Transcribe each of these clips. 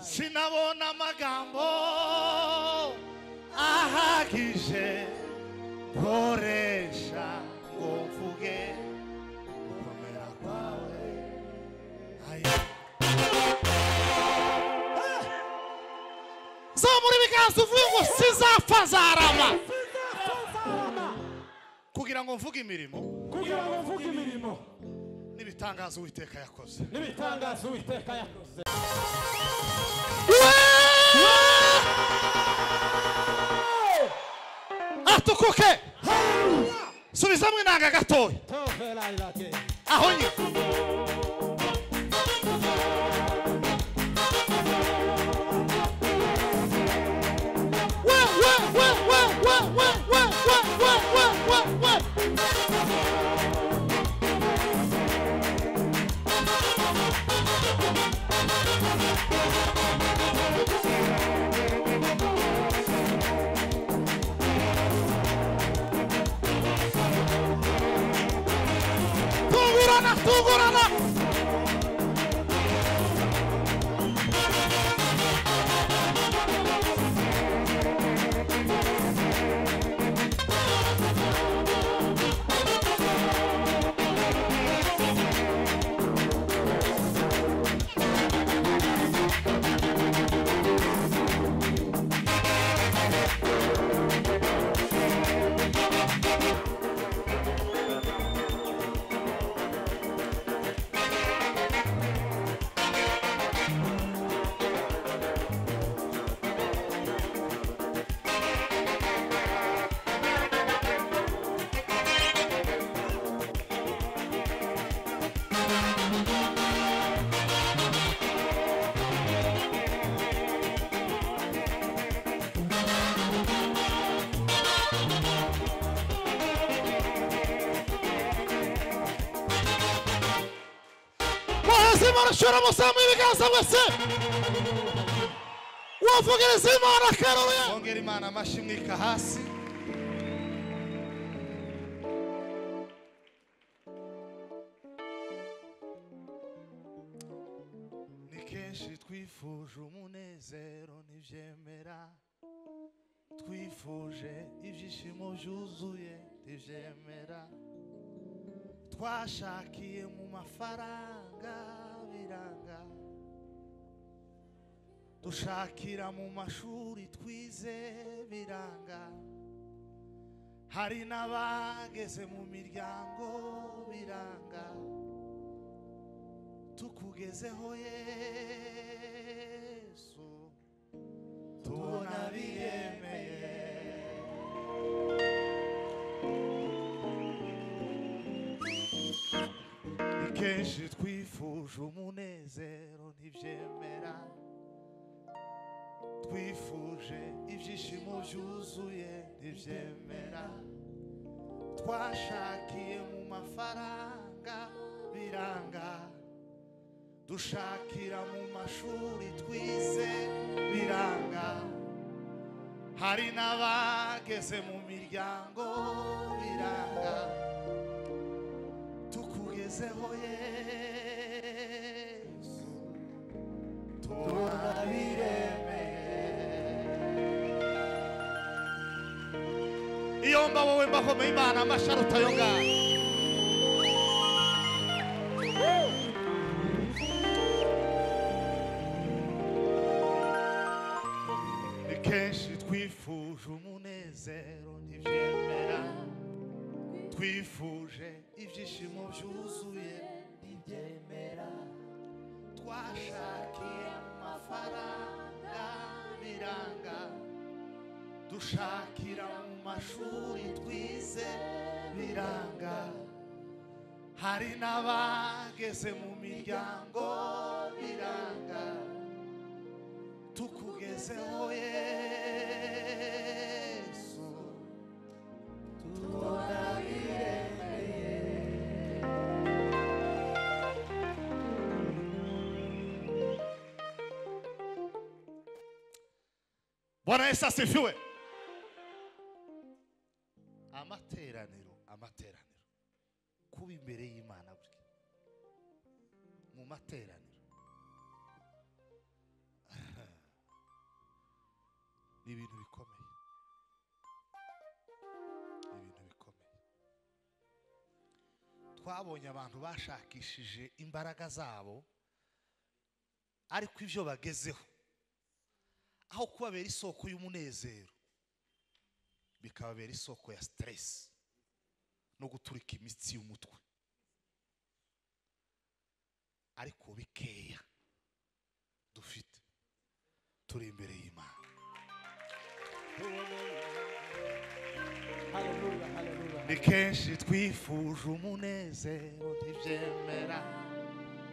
Sinabona amagambo ahagije nkoresha ngo mvuge gukomera kwawe. Zamura ibiganza uvuge ngo sizapfa nzarama. Kugira ngo mvuge imirimo, kugira ngo mvuge imirimo n'ibitangazo Uwiteka yakoze, n'ibitangazo Uwiteka yakoze. Atukuke subizamwe inanga gatoya aho nyine. We we we we we we we we we we we. Tungurana, tungurana. Shora musamu ibiganza mwese wavugiriza Imana karoya. Ongera Imana amashyi mwika hasi. Ni kenshi twifuje umunezero ntibyemera, twifuje ibyishimo byuzuye ntibyemera, twashakiye mu mafaranga biranga, dushakira mu mashuri twize biranga, hari n'abageze mu miryango biranga, tukugezeho Yesu tubona biremeye. Kenshi twifuje umunezero ntibyemera, twifuje ibyishimo byuzuye ntibyemera, twashakiye mu mafaranga biranga, dushakira mu mashuri twize biranga, hari n'abageze mu miryango biranga, tukugezeho Yesu tubona biremeye. Iyo mba wowe mbakomeye Imana amashyi aruta ayo ngayo. Ni kenshi twifuje umunezero ntibyemera, twifuje ibyishimo byuzuye ntibyemera, twashakiye amafaranga biranga, dushakira mu mashuri twize biranga, hari n'abageze mu miryango biranga, tukugezeho Yesu tubona biremeye. Bwana Yesu asifiwe. Amateraniro, amateraniro, kuba imbere y'Imana burya mu materaniro. Ni ibintu bikomeye, ni ibintu bikomeye. Twabonye abantu bashakishije imbaraga zabo, ariko ibyo bagezeho aho kubabera isoko y'umunezero bikababera isoko ya stress no guturika imitsi y'umutwe. Ariko bikeya dufite turi imbere y'Imana. Hallelujah, hallelujah. Ni kenshi twifuje umunezero ntibyemera,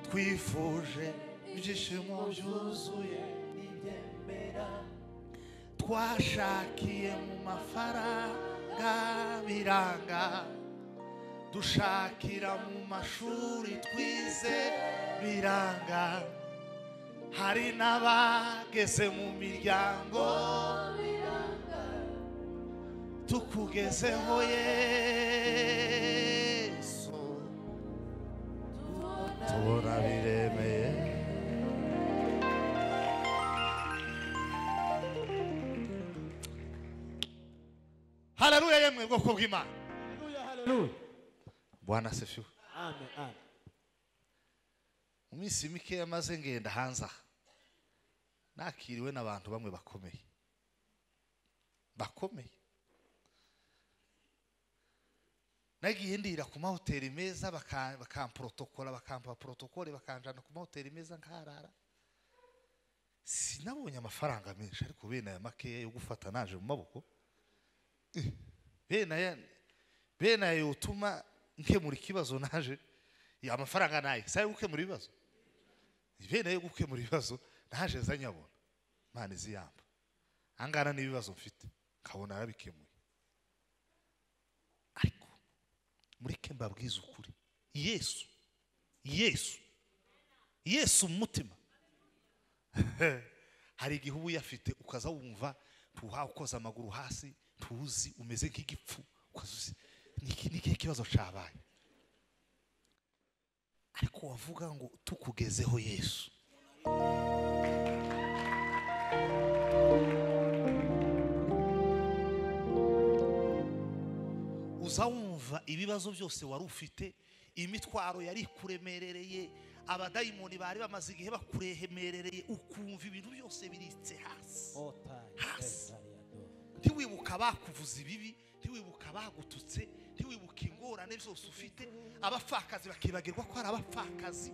twifuje ibyishimo byuzuye ntibyemera, twashakiye mu mafaranga biranga, dushakira mu mashuri twize biranga, hari n'abageze mu miryango tukugezeho Yesu tubona biremeye. Haleluya yemwe bwoko bw'Imana. Hallelujah, hallelujah. Bwana asifiwe. Amen, amen. Mu minsi mike yamaze ngenda hanze aha, nakiriwe n'abantu bamwe bakomeye bakomeye. Nagiye ndira ku mahoteli meza, bakamprotokola, bakampa protokole, bakanjana ku mahoteli meza nkarara. Sinabonye amafaranga menshi, ariko bene aya makeya yo gufata naje mu maboko, bene aya yotuma nkemura ikibazo naje. Ya amafaranga naye sayo gukemura ibibazo, bene ayo gukemura ibibazo naje zanyabona. Imana iziyamba angana n'ibibazo mfite nkabona arabikemuye. Ariko mureke mbabwize ukuri, Yesu Yesu Yesu mu mutima. Hari igihe uba uyafite ukaza wumva tuha ukoza amaguru hasi, tuzi umeze nk'igipfu, ukaza uzi niki kibazo cabaye. Ariko wavuga ngo tukugezeho Yesu, uza wumva ibibazo byose wari ufite, imitwaro yari kuremerereye, abadayimoni bari bamaze igihe bakuremerereye, ukumva ibintu byose biritse hasi hasi. Ntiwibuka bakuvuza ibibi, ntiwibuka bagututse, ntiwibuka ingorane zose ufite. Abapfakazi bakibagirwa ko ari abapfakazi,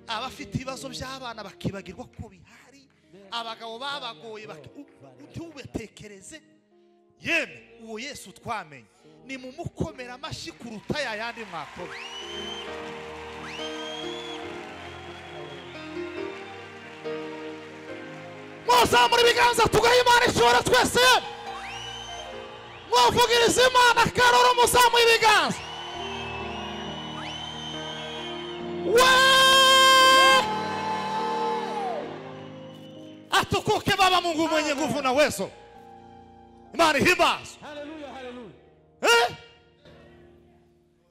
abafite ibibazo by'abana bakibagirwa ko bihari, abagabo babagoye ntiwubatekereze. Yemwe uwo Yesu twamenye ni mumukomera amashyi kuruta ya yandi mwakora. Muzamura ibiganza tugahe Imana ishobora twese. Mwavugirize Imana akaroro, muzamuye ibiganza. We atukuke Baba Mungu mwenye nguvu na uwezo. Imana ihimbazwe. Hallelujah, hallelujah.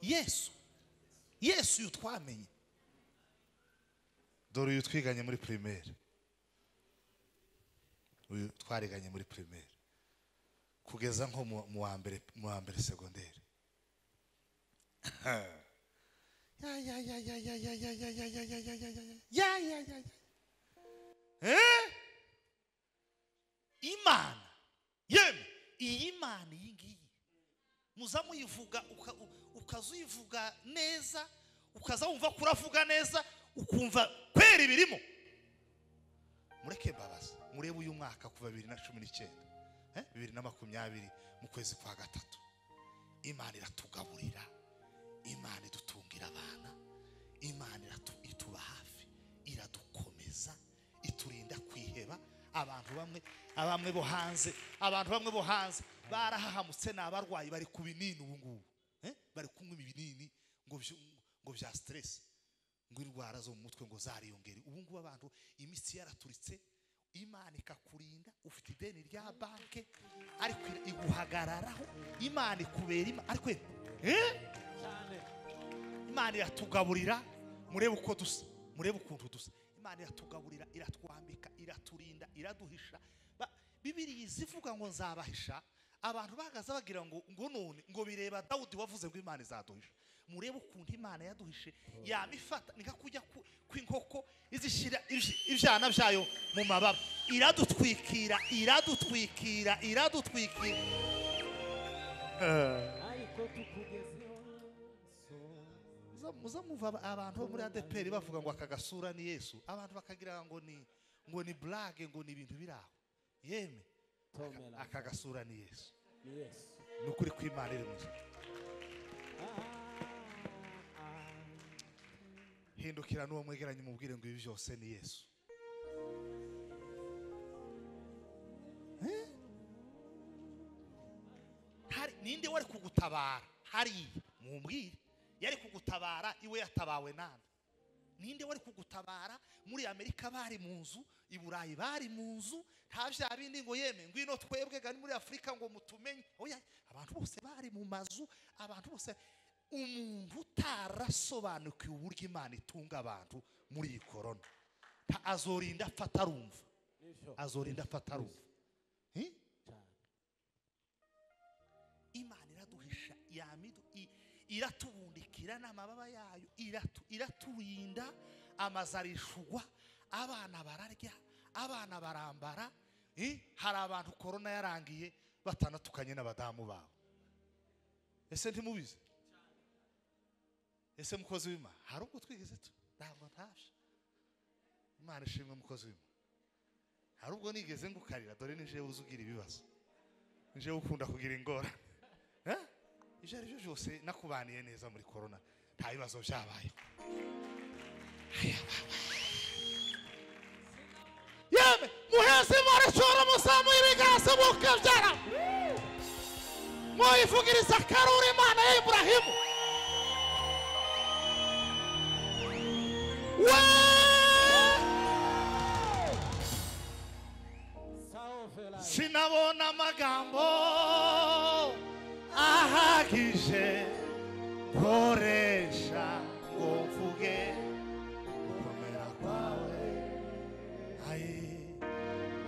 Yesu Yesu uyu twamenye, dore uyu twiganye muri primaire, uyu twariganye muri primaire kugeza nko mu wa mbere secondaire. Ya ya ya ya ya ya ya ya ya ya ya ya ya ya ya ya ya. Imana yemwe, iyi Imana iyi ngiyi muza muyivuga, ukazuyivuga neza, ukaza wumva kuravuga neza, ukumva kwera ibirimo. Mureke mbabaza, murebe uyu mwaka kuva 2019 2020 mu kwezi kwa gatatu, Imana iratugaburira, Imana idutungira abana, Imana ituba hafi, iradukomeza, iturinda kwiheba. Abantu bamwe bo hanze, abantu bamwe bo hanze barahahamutse, n'abarwayi bari ku binini ubu ngubu, bari kunywa ibinini ngo bya stress, ngo indwara zo mu mutwe ngo zariyongere. Ubu ngubu abantu imitsi yaraturitse. Imana ikakurinda, ufite ideni rya banke ariko iguhagararaho. Imana ikubera, ariko Imana iratugaburira. Murebe uko dusa, murebe ukuntu dusa. Imana iratugaburira, iratwambika, iraturinda, iraduhisha. Bibiliya izivuga ngo nzabahisha abantu bagaza bagira ngo none ngo bireba Dawudi wavuze ngo Imana izaduhisha. Murebe ukuntu Imana yaduhishe, yamifata nika kujya kw'inkoko izishira ibyana byayo mu mababa, iradutwikira iradutwikira iradutwikira. Muza muva abantu bo muri ADPR bavuga ngo aka gasura ni Yesu, abantu bakagira ngo ni blague, ngo ni ibintu biraho. Yeme aka gasura ni Yesu, nukuri kw'Imana iri mu. Hindukira n'uwo mwegeranye umubwire ngo ibi byose ni Yesu. Hari ninde wari kugutabara? Hari mumbwire yari kugutabara iwe yatabawe nande? Ninde wari kugutabara? Muri Amerika bari mu nzu, i Burayi bari mu nzu, nta bya bindi ngo yeme ngwino twebwe gani muri Afrika ngo mutumenye. Oya, abantu bose bari mu mazu, abantu bose. Umuntu utarasobanukiwe uburyo Imana itunga abantu muri iyi corona azorinda afata arumva, azorinda afata arumva. Imana iraduhisha, yamidu iratubundikira n'amababa yayo, iraturinda amazarishugwa, abana bararya, abana barambara. Hari abantu corona yarangiye batanatukanye n'abadamu babo. Ese ntimubizi? Ese mukozi w'Imana hari ubwo twigeze tu ntabwo ntashe. Imana ishimwe mukozi w'Imana, hari ubwo nigeze ngukarira, dore nije uzugira ibibazo, nije ukunda kugira ingorane. Ibyo ari byo byose nakubaniye neza muri corona, nta bibazo byabaye. Yeme muheze marashora musamu ibiganza mukabyara muyivugiriza karuri Imana ya Ibrahimu. Sinabona amagambo ahagije nkoresha ngo mvuge gukomera kwawe, ayi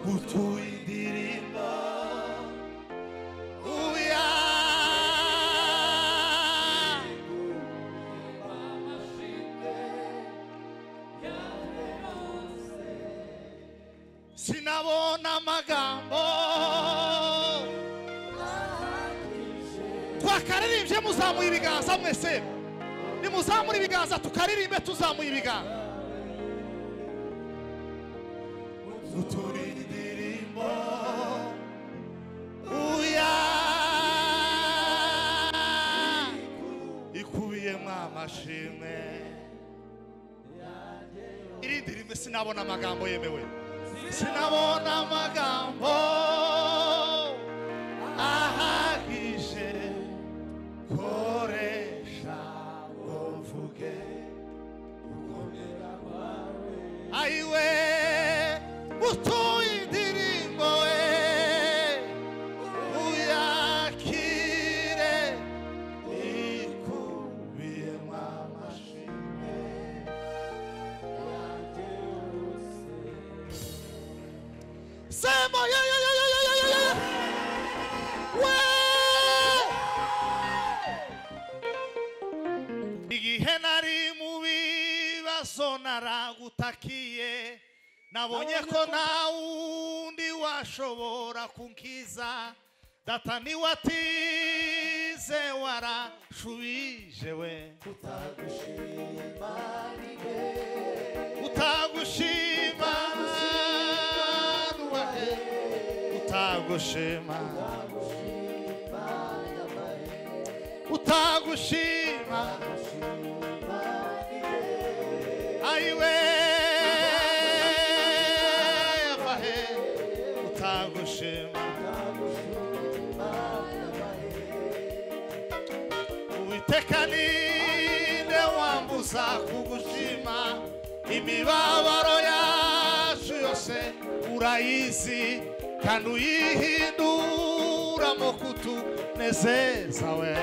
gutuye indirimbo uya Sinabona amagambo twakaririmbye muzamuye ibiganza mwese, nimuzamure ibiganza tukaririmbe tuzamuye ibiganza. Gutura indirimbo uya ikubiyemo amashimwe. Irindi rimwe sinabona amagambo yemewe, sinabona amagambo ahagije koresha ngo mvuge gukomera kwawe, ayiwe utuye indirimbo we uyakire ikubiyemo amashimwe. Sema ya ya ya ya ya ya ya. We igihe nari mu bibazo naragutakiye, nabonye ko nta wundi washobora kunkiza, data niwatize warashubije we. Utagushima utagushima utagushima utagushima ayiwe afahe utagushima. Uwiteka ninde wambuza kugushima, imibabaro yacu yose urayizi kandi uyihinduramo kutunezeza we.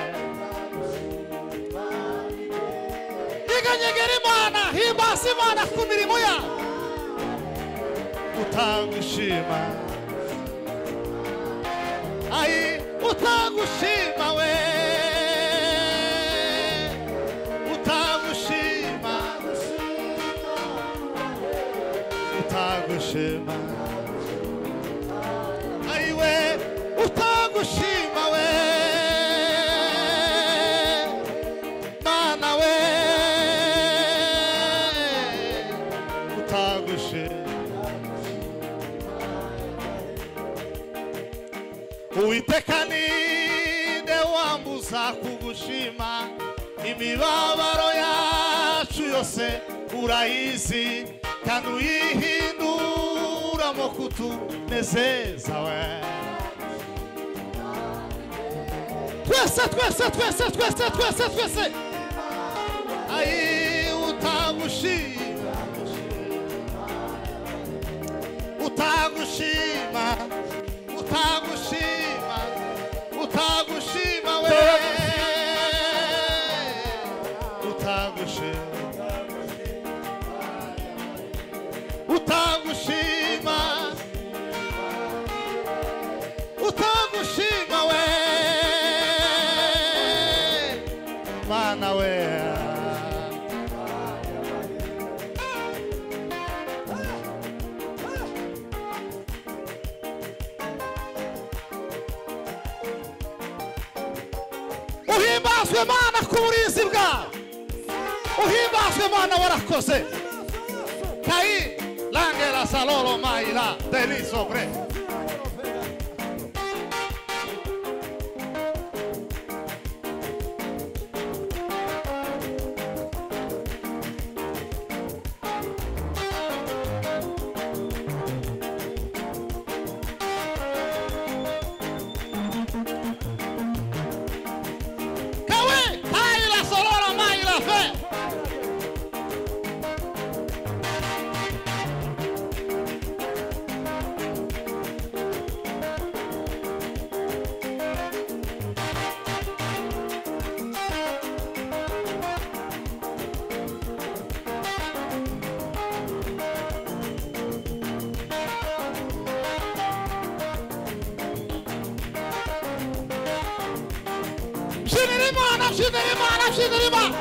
Nyeganyegera Imana, himbaza Imana ku mirimo yawe. Utagushima Utagushima we, utagushima, utagushima, aiwe, utagushima we, mana we, utagushima. Uwiteka ninde wambuza kugushima, imibabaro yacu yose urayizi, kandi uyihinduramo kutunezeza we. Twese twese twese twese twese twese, ayi utagushima, utagushima, utagushima, utagushima we, utagushima, utagushima, utagushima we, mana we. Uhimbazwe Mana ku burinzi bwawe, uhimbazwe Mana warakoze. Kai langela salolo maila delisobre. Imana, byinira Imana.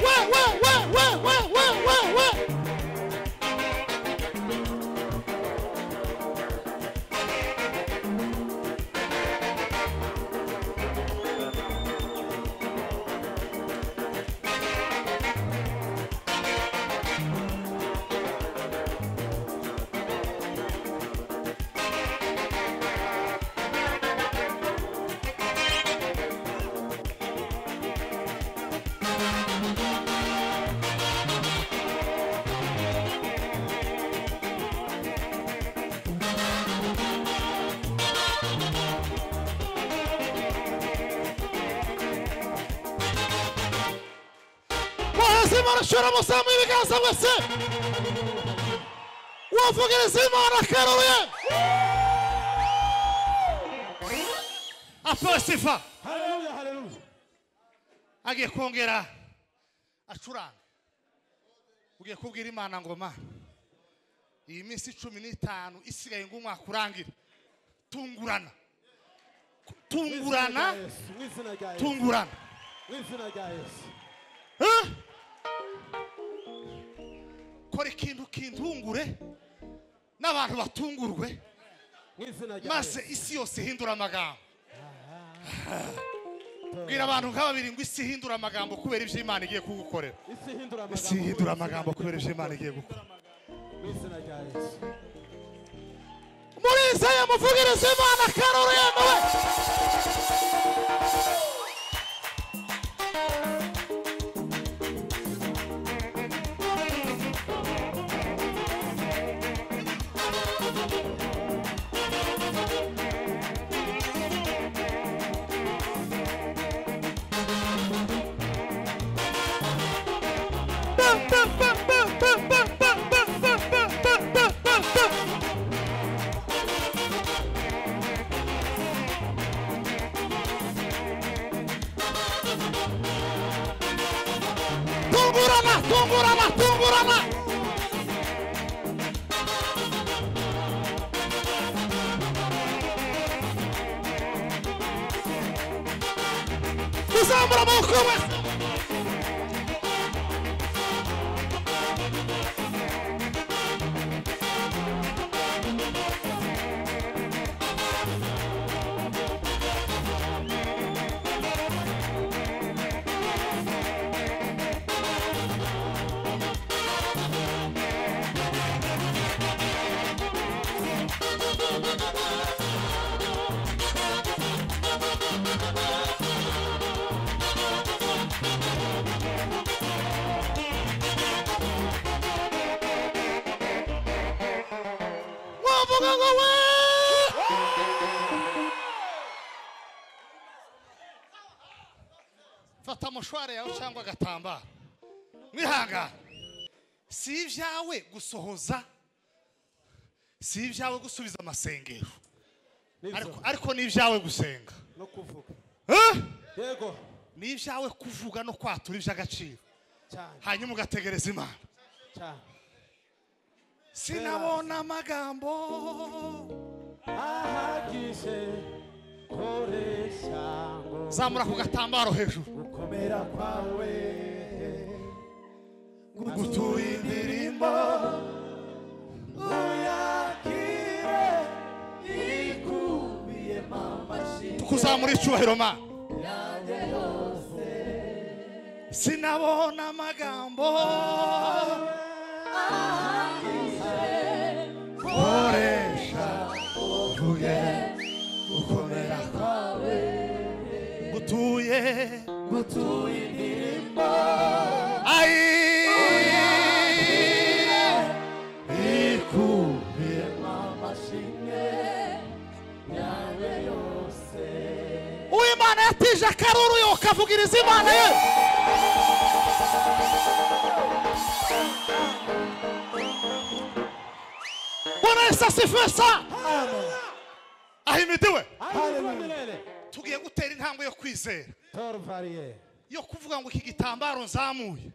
We. Imana muzamuye ibiganza mwese, wavugiriza Imana akaruye. Apewe sifa. Haleluya, haleluya. Agiye kongera acuranga, ugiye kubwira Imana ngo Mana, iyi minsi 15 isigaye ngo umwaka urangire, tungurana, tungurana, tungurana. Kora ikintu kintungure n'abantu batungurwe, maze isi yose ihindura amagambo. Bwira abantu nka babiri ngo isi ihindura amagambo kubera ibyo Imana igiye kugukorera. Isi ihindura amagambo kubera ibyo Imana igiye gukora. Muri Isaya muvugirize Imana karoro yemewe. Tungurana, tungurana. Tuzamura amaboko wese. Fata mushware yawe cyangwa agatambaro mwihanga. Si ibyawe gusohoza, si ibyawe gusubiza amasengero, ariko ni ibyawe gusenga no kuvuga. Yego, ni ibyawe kuvuga no kwatura iby'agaciro cyane, hanyuma ugategereza Imana cyane. Sinabona amagambo ahagije koresha ngo zamura ku gatambaro hejuru gukomera kwawe gutuye indirimbo uyakire ikubiye mamashi tukuzamura icyubahiro ma yanjye yose. Sinabona amagambo koresha uvuge gukomera kwawe gutuye gutuye indirimbo ai ikubiye amashimwe yanjye yose. Uwimana yatije akaruru yokavugiriza Imana ye. Bwana Yesu asifiwe sana. Ahimidiwe. Tugiye gutera intambwe yo kwizera, yo kuvuga ngo iki gitambaro nzamuye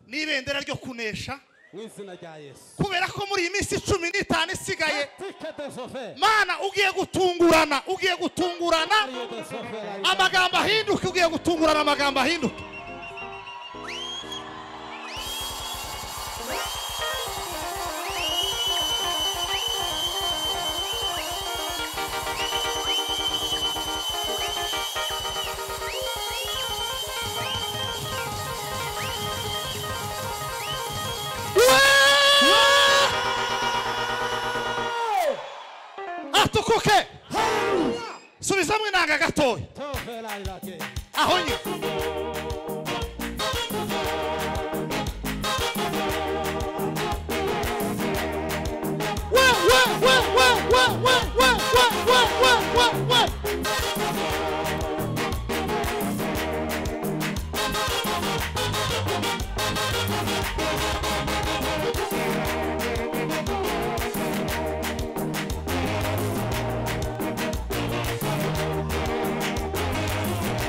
n'ibendera ryo kunesha mu izina rya Yesu. Kubera ko muri iyi minsi 15 isigaye, Mana ugiye gutungurana, ugiye gutungurana amagambo ahinduke, ugiye gutungurana amagambo ahinduke. Atukuke. Subizamwe inanga gatoya aho nyine. We we we we we we we we we we we.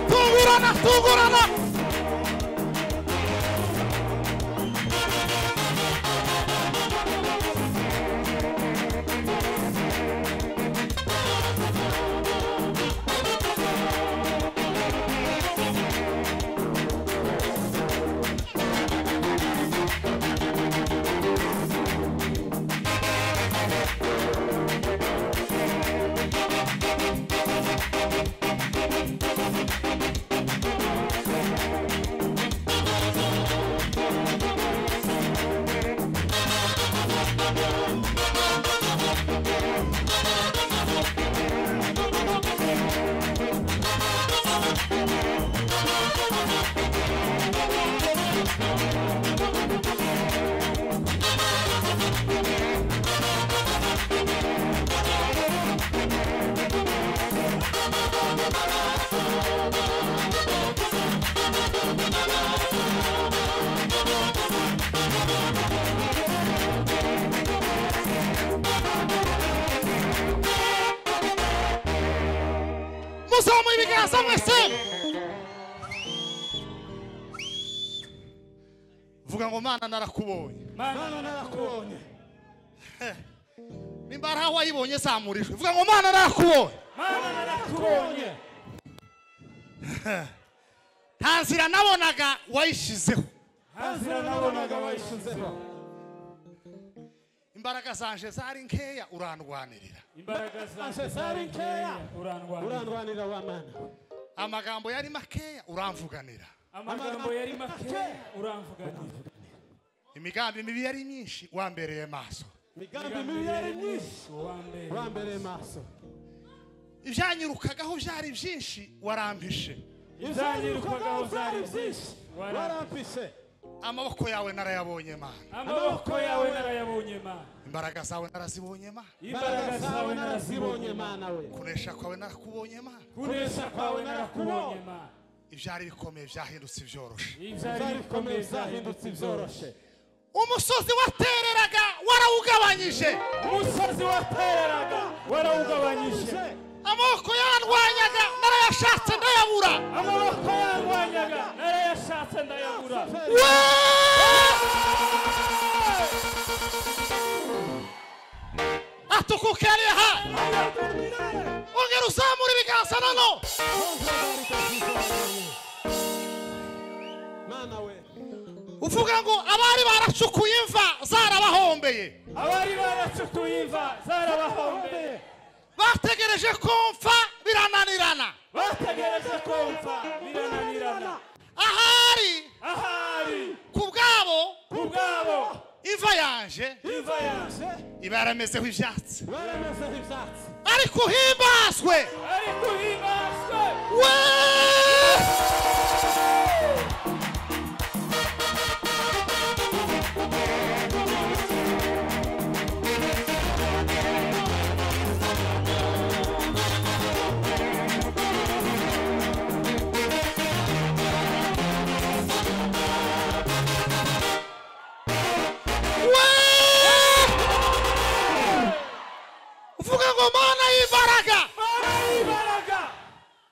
Tungurana, tungurana. Muzamuye ibiganza mwese. Vuga ngo Mana narakubonye. Mana narakubonye. Nimba hari aho wayibonye zamurijwe. Vuga ngo Mana narakubonye. Mana narakubonye. Nta nzira nabonaga wayishizeho. Nta nzira nabonaga wayishizeho. Imbaraga zanje zari nkeya urandwanirira. Imbaraga zanje zari nkeya urandwanirira wa Mana. Amagambo yari makeya uramvuganira. Amagambo yari makeya uramvuganira. Imigambi mibi yari myinshi wambereye maso. Imigambi mibi yari myinshi wambereye maso. Ibyanyirukagaho byari byinshi warampishe. Ibyanyirukagaho byari byinshi warampishe. Amaboko yawe narayabonye Mana. Amaboko yawe narayabonye Mana. Imbaraga zawe narazibonye Mana. Imbaraga zawe narazibonye Mana we. Kunesha kwawe narakubonye Mana. Kunesha kwawe narakubonye Mana. Ibyari bikomeye byahindutse ibyoroshe. Ibyari bikomeye byahindutse ibyoroshe. Umusozi watereraga warawugabanyije. Umusozi watereraga warawugabanyije. Amaboko yarwanyaga narayashatse ndayabura. Amaboko yarwanyaga narayashatse ndayabura. Atukukariha. Ongera uzamura ibiganza nano. Mana we. Uvuga ngo abari baracukuye imva zarabahombeye. Abari baracukuye imva zarabahombeye. Bategereje kumfa birananirana. Bategereje kumfa birananirana. Ahari kubwabo imva yanje iba yaramezeho ibyatsi. Ariko uhimbazwe. We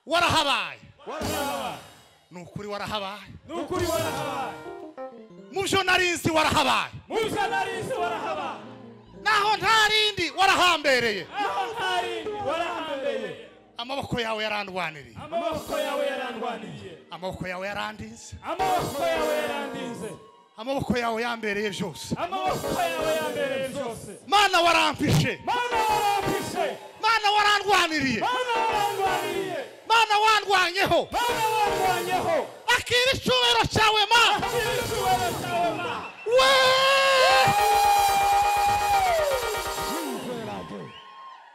warahabaye. Nukuri warahabaye. Nukuri warahabaye. Mubyo narinzi warahabaye. Mubyo narinzi warahabaye. Naho ntarindi warahambereye. Naho ntarindi warahambereye. Amaboko yawe yarandwaniriye. Amaboko yawe yarandwaniriye. Amaboko yawe yarandinze. Amaboko yawe yarandinze. Amaboko yawe yambereye byose. Amaboko yawe yambereye byose. Mana warampishe. Mana warampishe. Mana warandwaniriye. Mana warandwaniriye. Mana wandwanyeho. Mana wandwanyeho. Akira icyubahiro cyawe ma. Akira icyubahiro cyawe ma. We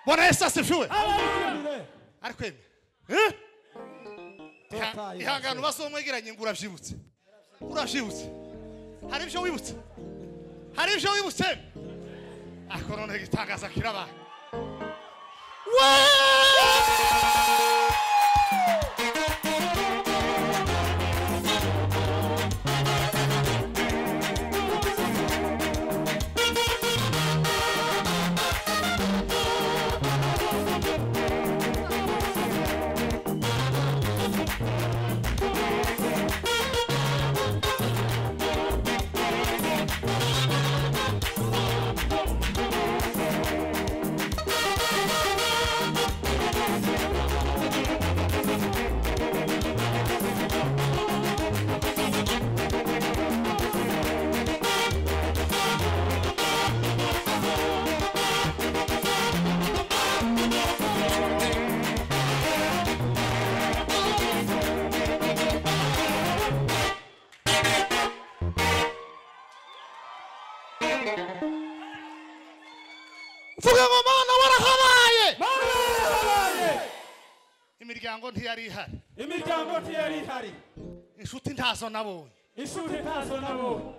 Bwana Yesu asifiwe. Ariko yemwe. Ihangano basomwegeranye ngo uravyibutse. Uravyibutse. Hari ibyo wibutse. Hari ibyo wibutse. Ariko none gitangaza kirabaye. We Vuga ngo Mana warahabaye. Mana warahabaye. Imiryango ntiyari ihari. Imiryango ntiyari ihari. Inshuti ntazo nabonye. Inshuti ntazo nabonye.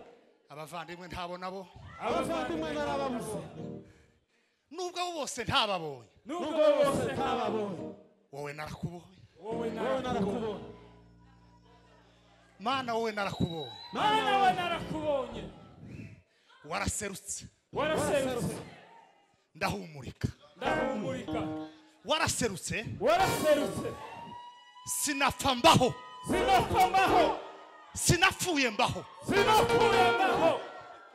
Abavandimwe ntabo nabo. Abavandimwe narababuze. Nubwo abo bose ntababonye. Nubwo bose ntababonye. Wowe narakubonye. Wowe narakubonye. Mana wowe narakubonye. Mana wowe narakubonye. Waraserutse. Waraserutse. Ndahumurika. Ndahumurika. Waraserutse. Waraserutse. Sinapfa mbaho. Sinapfa mbaho. Sinapfuye mbaho. Sinapfuye mbaho.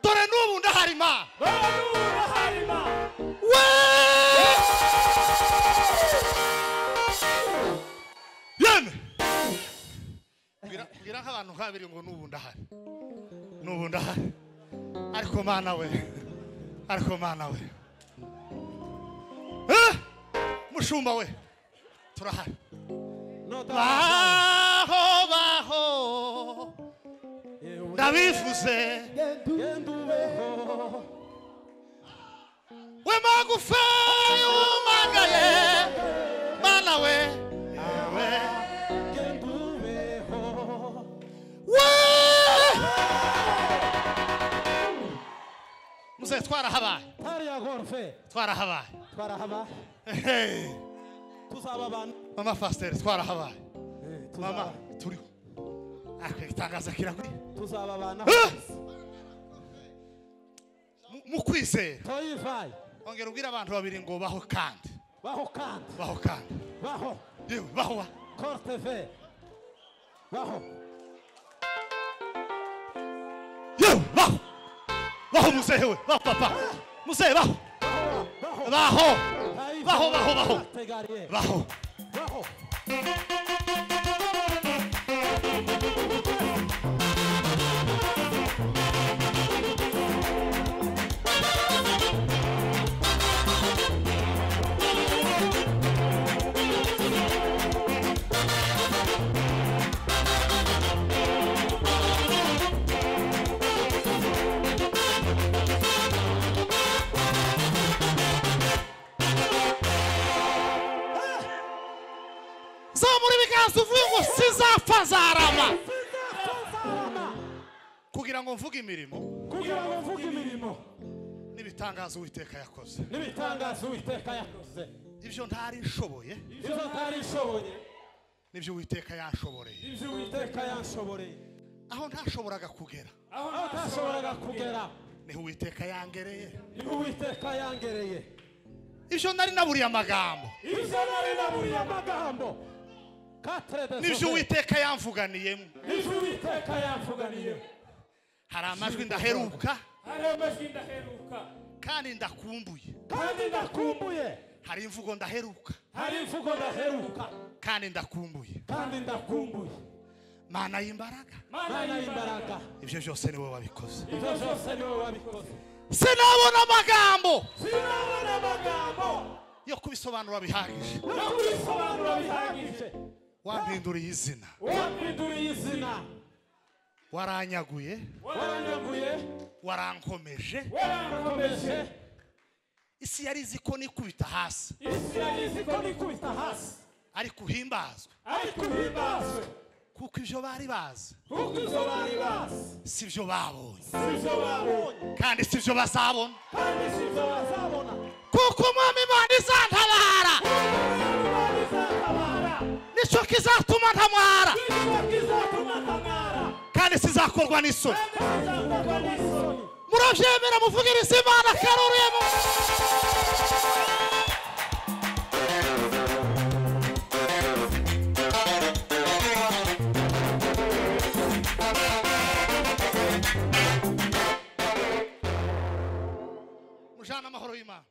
Dore n'ubu ndahari Imana. Dore n'ubu ndahari Imana. We! Yeme! Bwira nk'abantu nk'abiri ngo n'ubu ndahari. N'ubu ndahari. Ariko Mana we. Ariko Mana we. Eh! Mushumba we. Turahari. Baho baho. Ndabivuze. We magufa yumagaye. Mana we. We. We. Muze twarahabaye. Twarahabaye. Twarahabaye. Hey. Tuzaba abantu. Mama Pastor twarahabaye. Mama turiho. Itangaza kiragwi. Tuzaba abana. Mu kwizera. Toyivaye. Ongera ubwira abantu babiri ngo baho kandi. Baho kandi. Baho kandi. Baho. Yewe baho. Korteve. Baho. Yewe baho. Baho muzehe we. Baho papa. Muzehe baho. Baho. Baho baho baho. Baho. Baho. Uvuye ngo sizapfa nzarama. Kugira ngo mvuge imirimo. Kugira ngo mvuge imirimo. N'ibitangazo Uwiteka yakoze. N'ibitangazo Uwiteka yakoze. Ibyo ntari nshoboye. Ibyo ntari nshoboye. Nibyo Uwiteka yanshoboreye. Ibyo Uwiteka yanshoboreye. Aho ntashoboraga kugera. Aho ntashoboraga kugera. Niho Uwiteka yangereye. Niho Uwiteka yangereye. Ibyo nari naburiye amagambo. Ibyo nari naburiye amagambo. Nibyo Uwiteka yamvuganiyemo. Nibyo Uwiteka yamvuganiyemo. Hari amajwi ndaheruka. Hari amajwi ndaheruka. Kandi ndakumbuye. Kandi ndakumbuye. Hari imvugo ndaheruka. Hari imvugo ndaheruka. Kandi ndakumbuye. Kandi ndakumbuye. Mana y'imbaraga. Mana y'imbaraga. Ibyo byose ni wowe wabikoze. Ibyo byose ni wowe wabikoze. Sinabona amagambo. Sinabona amagambo. Yo kubisobanura bihagije. Yo kubisobanura bihagije. Wampinduriye izina. Wampinduriye izina. Waranyaguye. Waranyaguye. Warankomeje. Warankomeje. Isi yari izi ko nikubita hasi. Isi yari izi ko nikubita hasi. Ariko uhimbazwe. Ariko uhimbazwe. Kuko ibyo bari bazi. Kuko ibyo bari bazi. Si byo babonye. Si byo babonye. Kandi si byo bazabona. Kandi si byo bazabona. Kuko Umwami Imana izantabara. Imana izantabara. Nicyo kizatuma ntamwara. Nicyo kizatuma ntamwara. Kandi sizakorwa n'isoni. Kandi sizakorwa n'isoni. Murabyemera muvugirize Imana karoremo. Mujana amahoro y'Imana.